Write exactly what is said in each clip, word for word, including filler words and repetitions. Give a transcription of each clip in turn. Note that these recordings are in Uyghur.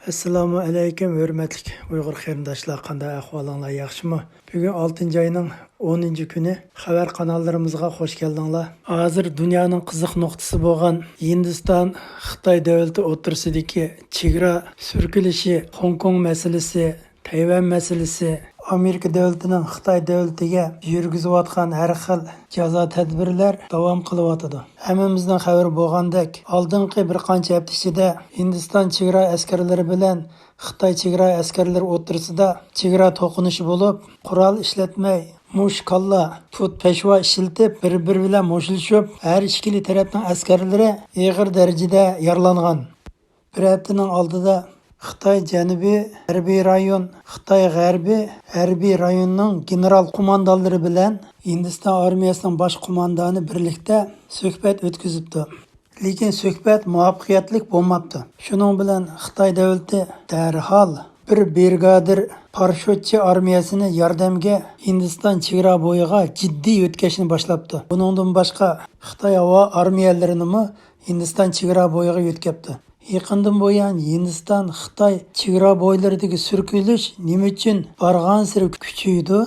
ئەسسالامۇ ئەلەيكۇم، ھۆرمەتلىك ئۇيغۇر قېرىنداشلار، قانداق ئەھۋالىڭلار، ياخشىمۇ؟ بۈگۈن ئالتىنچى ئاينىڭ ئونىنچى كۈنى، خەۋەر قاناللىرىمىزغا خوش كەلدىڭلار. ھازىر دۇنيانىڭ قىزىق نۇقتىسى بولغان ھىندىستان، خىتاي دۆلىتى ئوتتۇرىسىدىكى چېگرا سۈركىلىشى، خوڭكوڭ مەسىلىسى، تەيۋەن مەسىلىسى، ئامېرىكا دۆلىتىنىڭ خىتاي دۆلىتىگە يۈرگۈزۈۋاتقان ھەر خىل جازا تەدبىرلەر داۋام قىلىۋاتىدۇ. ھەممىمىزنىڭ خەۋىرى بولغاندەك، ئالدىنقى بىر قانچە ھەپتە ئىچىدە ھىندىستان چېگرا ئەسكەرلىرى بىلەن خىتاي چېگرا ئەسكەرلىرى ئوتتۇرىسىدا چېگرا توقۇنۇشى بولۇپ، قورال ئىشلەتمەي، مۇشت كاللا، تۇت پەشۋا ئىشلىتىپ، بىر-بىرى بىلەن مۇشتلىشىپ، ھەر ئىككىلى تەرەپنىڭ ئەسكەرلىرى ئېغىر دەرىجىدە يارىلانغان. بىر ھەپتىنىڭ ئالدىدا خىتاي جەنۇبىي ھەربىي رايون، خىتاي غەربىي ھەربىي رايونىنىڭ گېنېرال قوماندانلىرى بىلەن ھىندىستان ئارمىيەسىنىڭ باش قوماندانى بىرلىكتە سۆھبەت ئۆتكۈزۈپتۇ. لېكىن سۆھبەت مۇۋەپپەقىيەتلىك بولماپتۇ. شۇنىڭ بىلەن خىتاي دۆلىتى دەرھال بىر برىگادىر پاراشوتچى ئارمىيەسىنى ياردەمگە ھىندىستان چېگرا بويىغا جىددىي يۆتكەشنى باشلاپتۇ. بۇنىڭدىن باشقا، خىتاي ھاۋا ئارمىيەلىرىنىمۇ ھىندىستان چېگرا بويىغا يۆتكەپتۇ. يېقىندىن بۇيان ھىندىستان، خىتاي چېگرا بويلىرىدىكى سۈركىلىش نېمە ئۈچۈن بارغانسېرى كۈچىيىدۇ؟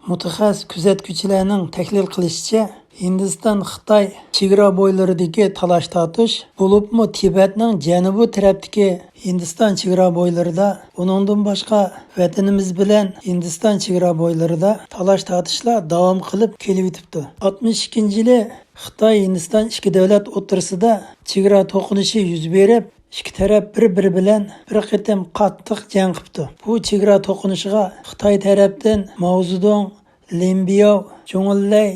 مۇتەخەسسىس كۆزەتكۈچىلەرنىڭ تەھلىل قىلىشىچە، ھىندىستان، خىتاي چېگرا بويلىرىدىكى تالاش-تارتىش، بولۇپمۇ تىبەتنىڭ جەنۇبىي تەرەپتىكى ھىندىستان چېگرا بويلىرىدا، ئۇنىڭدىن باشقا ۋەتىنىمىز بىلەن ھىندىستان چېگرا بويلىرىدا تالاش-تارتىشلار داۋام قىلىپ كېلىۋېتىپتۇ. ئاتمىش ئىككىنچى يىلى خىتاي، ھىندىستان ئىككى دۆلەت ئوتتۇرىسىدا چېگرا توقۇنۇشى يۈز بېرىپ، ئىككى تەرەپ بىر-بىرى بىلەن بىر قېتىم قاتتىق جەڭ قىپتۇ. بۇ چېگرا توقۇنۇشىغا خىتاي تەرەپتىن ماۋزېدۇڭ، لىن بياۋ، جۇڭ ئېنلەي،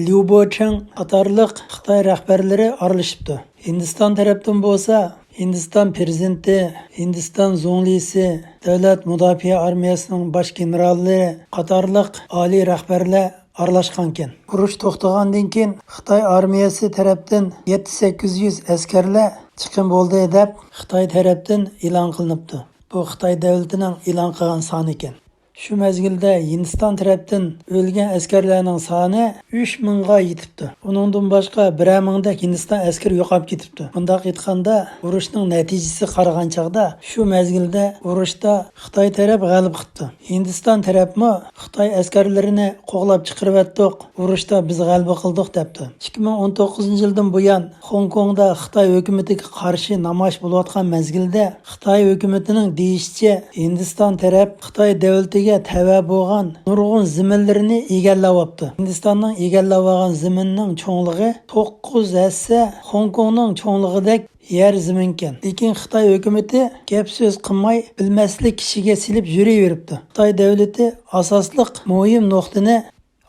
ليۇ بوچېڭ قاتارلىق خىتاي رەھبەرلىرى ئارىلىشىپتۇ. ھىندىستان تەرەپتىن بولسا، ھىندىستان پىرېزىدېنتى، ھىندىستان زۇڭلىسى، دۆلەت مۇداپىئە ئارمىيەسىنىڭ باش گېنېراللىرى قاتارلىق ئالىي رەھبەرلەر ئارىلاشقانىكەن. ئۇرۇش توختىغاندىن كېيىن، خىتاي ئارمىيەسى تەرەپتىن يەتتە سەككىز يۈز ئەسكەرلەر چىقىم بولدى، دەپ خىتاي تەرەپتىن ئېلان قىلىنىپتۇ. بۇ خىتاي دۆلىتىنىڭ ئېلان قىلغان سانى ئىكەن. شۇ مەزگىلدە ھىندىستان تەرەپتىن ئۆلگەن ئەسكەرلەرنىڭ سانى ئۈچ مىڭغا يېتىپتۇ. ئۇنىڭدىن باشقا بىرەر مىڭدەك ھىندىستان ئەسكىرى يوقاپ كېتىپتۇ. مۇنداق ئېيتقاندا، ئۇرۇشنىڭ نەتىجىسىگە قارىغان چاغدا، شۇ مەزگىلدە ئۇرۇشتا خىتاي تەرەپ غەلىبە قىپتۇ. ھىندىستان تەرەپمۇ خىتاي ئەسكەرلىرىنى قوغلاپ چىقىرىۋەتتۇق، ئۇرۇشتا بىز غەلىبە قىلدۇق، دەپتۇ. ئىككى مىڭ ئون توققۇزىنچى يىلدىن بۇيان خوڭكوڭدا خىتاي ھۆكۈمىتىگە قارشى نامايىش بولۇۋاتقان مەزگىلدە، خىتاي ھۆكۈمىتىنىڭ دېيىشىچە، ھىندىستان تەرەپ خىتاي دۆلىتىگە تەۋە بولغان نۇرغۇن زېمىنلىرىنى ئىگىلەۋاپتۇ. ھىندىستاننىڭ ئىگىلەۋالغان زېمىنىنىڭ چوڭلۇقى توققۇز ھەسسە خوڭكوڭنىڭ چوڭلۇقىدەك يەر زېمىنكەن. لېكىن خىتاي ھۆكۈمىتى گەپ سۆز قىلماي، بىلمەسلىك كىشىگە سېلىپ يۈرۈۋېرىپتۇ. خىتاي دۆلىتى ئاساسلىق مۇھىم نۇقتىنى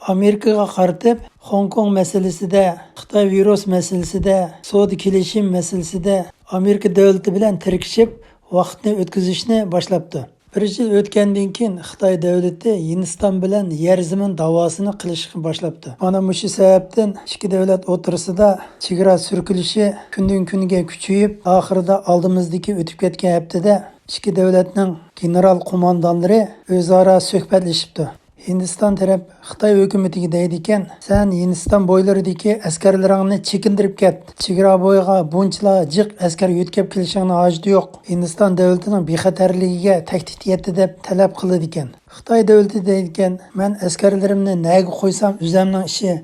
ئامېرىكىغا قارىتىپ، خوڭكوڭ مەسىلىسىدە، خىتاي ۋىرۇس مەسىلىسىدە، سودا كېلىشىم مەسىلىسىدە ئامېرىكا دۆلىتى بىلەن تىركىشىپ، ۋاقىتنى ئۆتكۈزۈشنى باشلاپتۇ. بىر يىل ئۆتكەندىن كېيىن، خىتاي دۆلىتى ھىندىستان بىلەن يەر زېمىن داۋاسىنى قىلىشقا باشلاپتۇ. مانا مۇشۇ سەۋەبتىن ئىككى دۆلەت ئوتتۇرىسىدا چېگرا سۈركىلىشى كۈندىن كۈنگە كۈچىيىپ، ئاخىرىدا ئالدىمىزدىكى ئۆتۈپ كەتكەن ھەپتىدە ئىككى دۆلەتنىڭ گېنېرال قوماندانلىرى ئۆزئارا سۆھبەتلىشىپتۇ. ھىندىستان تەرەپ خىتاي ھۆكۈمىتىگە دەيدىكەن، سەن ھىندىستان بويلىرىدىكى ئەسكەرلىرىڭنى چېكىندۈرۈپ كەت. چېگرا بويىغا بۇنچىلا جىق ئەسكەر يۆتكەپ كېلىشىڭنىڭ ھاجىتى يوق. ھىندىستان دۆلىتىنىڭ بىخەتەرلىكىگە تەھدىت يەتتى، دەپ تەلەپ قىلىدىكەن. خىتاي دۆلىتى دەيدىكەن، مەن ئەسكەرلىرىمنى نەگە قويسام ئۆزەمنىڭ ئىشى،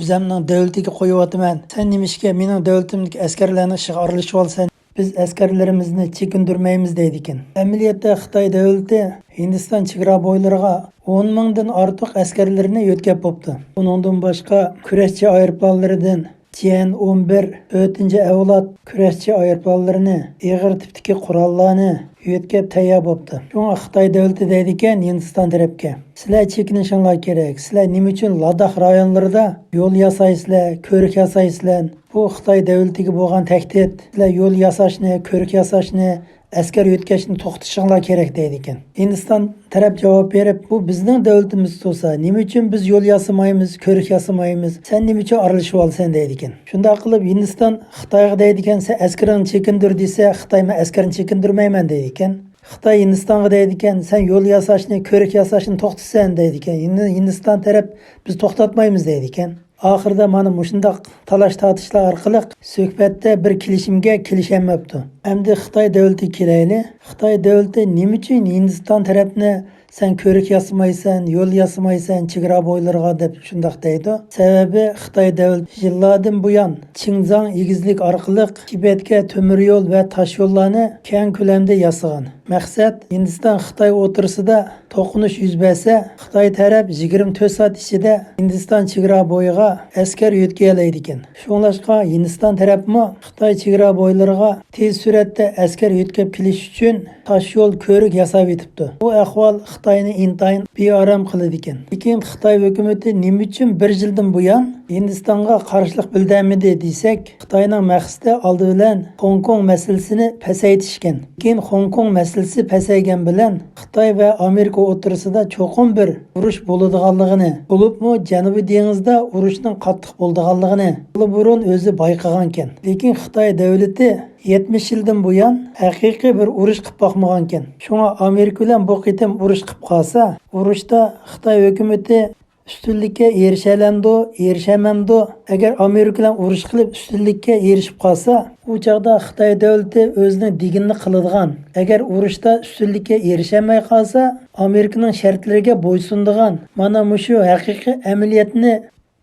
ئۆزەمنىڭ دۆلىتىگە قويۇۋاتىمەن. سەن نېمىشقا مېنىڭ دۆلىتىمدىكى ئەسكەرلەرنىڭ ئىشىغا ئارىلىشىۋالىسەن؟ بىز ئەسكەرلىرىمىزنى چېكىندۈرمەيمىز دەيدىكەن. ئەمەلىيەتتە خىتاي دۆلىتى ھىندىستان چېگرا بويلىرىغا ئون مىڭدىن ئارتۇق ئەسكەرلىرىنى يۆتكەپ بوپتۇ. بۇنىڭدىن باشقا كۈرەشچى ئايروپىلانلىرىدىن جيەن ئون بىر، تۆتىنچى ئەۋلاد كۈرەشچى ئايروپىلانلىرىنى، ئېغىر تىپتىكى قوراللارنى يۆتكەپ تەييار بوپتۇ. شۇڭا خىتاي دۆلىتى دەيدىكەن ھىندىستان تەرەپكە، سىلەر چېكىنىشىڭلار كېرەك. سىلەر نېمە ئۈچۈن لاداخ رايونلىرىدا يول ياسايسىلەر، كۆۋرۈك ياسايسىلەر؟ بۇ خىتاي دۆلىتىگە بولغان تەھدىت. سىلەر يول ياساشنى، كۆۋرۈك ياساشنى، ئەسكەر يۆتكەشنى توختىتىشىڭلار كېرەك دەيدىكەن. ھىندىستان تەرەپ جاۋاب بېرىپ، بۇ بىزنىڭ دۆلىتىمىز تۇرسا، نېمە ئۈچۈن بىز يول ياسىمايمىز، كۆۋرۈك ياسىمايمىز؟ سەن نېمە ئۈچۈن ئارىلىشىۋالىسەن دەيدىكەن. شۇنداق قىلىپ ھىندىستان خىتايغا دەيدىكەن، سەن ئەسكىرىڭنى چېكىندۈر دېسە، خىتاي مەن ئەسكەرنى چېكىندۈرمەيمەن دەيدىكەن. خىتاي ھىندىستانغا دەيدىكەن، سەن يول ياساشنى، كۆۋرۈك ياساشنى توختىتىسەن دەيدىكەن. ھىند-، ھىندىستان تەرەپ بىز توختاتمايمىز دەيدىكەن. ئاخىرىدا مانا مۇشۇنداق تالاش-تارتىشلار ئارقىلىق سۆھبەتتە بىر كېلىشىمگە كېلىشەلمەپتۇ. ئەمدى خىتاي دۆلىتىگە كېلەيلى. خىتاي دۆلىتى نېمە ئۈچۈن ھىندىستان تەرەپنى «سەن كۆۋرۈك ياسىمايسەن، يول ياسىمايسەن چېگرا بويلىرىغا» دەپ شۇنداق دەيدۇ؟ سەۋەبى خىتاي دۆلىتى يىللاردىن بۇيان چىڭزاڭ ئېگىزلىك ئارقىلىق تىبەتكە تۆمۈر يول ۋە تاش يوللارنى كەڭ كۆلەمدە ياسىغان. مەقسەت، ھىندىستان خىتاي ئوتتۇرىسىدا توقۇنۇش يۈز بەرسە، خىتاي تەرەپ يىگىرمە تۆت سائەت ئىچىدە ھىندىستان چېگرا بويىغا ئەسكەر يۆتكىيەلەيدىكەن. شۇڭلاشقا ھىندىستان تەرەپمۇ خىتاي چېگرا بويلىرىغا تېز سۈرئەتتە ئەسكەر يۆتكەپ كېلىش ئۈچۈن تاش يول كۆۋرۈك ياساۋېتىپتۇ. بۇ ئەھۋال خىتاينى ئىنتايىن بىئارام قىلىدىكەن. لېكىن خىتاي ھۆكۈمىتى نېمە ئۈچۈن بىر يىلدىن بۇيان ھىندىستانغا قارشىلىق بىلدۈرمىدى دېسەك، خىتاينىڭ مەقسىتى ئالدى بىلەن خوڭكوڭ مەسىلىسىنى پەسەيتىشكەن. لېكىن خوڭكوڭ مەسىلىسى پەسەيگەن بىلەن خىتاي ۋە ئامېرىكا ئوتتۇرىسىدا چوقۇم بىر ئۇرۇش بولىدىغانلىقىنى، بولۇپمۇ جەنۇبىي دېڭىزدا ئۇرۇشنىڭ قاتتىق بولىدىغانلىقىنى ئاللىبۇرۇن ئۆزى بايقىغانىكەن. لېكىن خىتاي دۆلىتى يەتمىش يىلدىن بۇيان ھەقىقىي بىر ئۇرۇش قىلىپ باقمىغانىكەن. شۇڭا ئامېرىكا بىلەن بۇ قېتىم ئۇرۇش قىلىپ قالسا، ئۇرۇشتا خىتاي ھۆكۈمىتى ئۈستۈنلۈككە ئېرىشەلەمدۇ، ئېرىشەلمەمدۇ؟ ئەگەر ئامېرىكا بىلەن ئۇرۇش قىلىپ ئۈستۈنلۈككە ئېرىشىپ قالسا، ئۇ چاغدا خىتاي دۆلىتى ئۆزىنىڭ دېگىنىنى قىلىدىغان، ئەگەر ئۇرۇشتا ئۈستۈنلۈككە ئېرىشەلمەي قالسا، ئامېرىكىنىڭ شەرتلىرىگە بويسۇنىدىغان، مانا مۇشۇ ھەقىقىي ئەمەلىيەتنى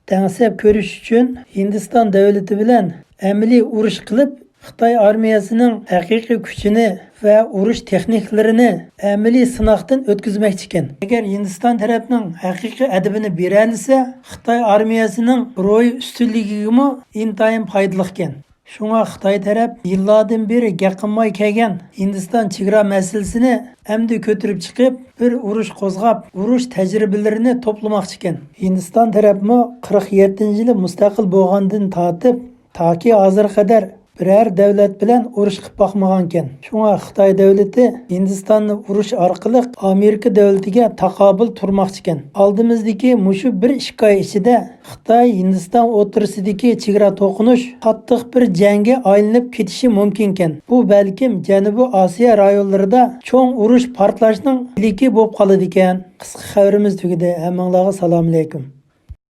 دەڭسەپ كۆرۈش ئۈچۈن ھىندىستان دۆلىتى بىلەن ئەمەلىي ئۇرۇش قىلىپ، خىتاي ئارمىيەسىنىڭ ھەقىقىي كۈچىنى ۋە ئۇرۇش تېخنىكىلىرىنى ئەمەلىي سىناقتىن ئۆتكۈزمەكچىكەن. ئەگەر ھىندىستان تەرەپنىڭ ھەقىقىي ئەدىپىنى بېرەلىسە، خىتاي ئارمىيەسىنىڭ روھىي ئۈستۈنلۈكىگىمۇ ئىنتايىن پايدىلىقكەن. شۇڭا خىتاي تەرەپ يىللاردىن بېرى گەپ قىلماي كەلگەن ھىندىستان چېگرا مەسىلىسىنى ئەمدى كۆتۈرۈپ چىقىپ، بىر ئۇرۇش قوزغاپ، ئۇرۇش تەجرىبىلىرىنى توپلىماقچىكەن. ھىندىستان تەرەپمۇ قىرىق يەتتىنچى يىلى مۇستەقىل بولغاندىن تارتىپ، تاكى ھازىرغا قەدەر بىرەر دۆلەت بىلەن ئۇرۇش قىلىپ باقمىغانىكەن. شۇڭا خىتاي دۆلىتى ھىندىستاننى ئۇرۇش ئارقىلىق ئامېرىكا دۆلىتىگە تاقابىل تۇرماقچىكەن. ئالدىمىزدىكى مۇشۇ بىر ئىككى ئاي ئىچىدە خىتاي، ھىندىستان ئوتتۇرىسىدىكى چېگرا توقۇنۇش قاتتىق بىر جەڭگە ئايلىنىپ كېتىشى مۇمكىنكەن. بۇ بەلكىم جەنۇبىي ئاسىيا رايونلىرىدا چوڭ ئۇرۇش پارتلاشنىڭ ئىلكى بولۇپ قالىدىكەن. قىسقا خەۋىرىمىز تۈگىدى. ھەممىڭلارغا سالامۇئەلەيكۇم.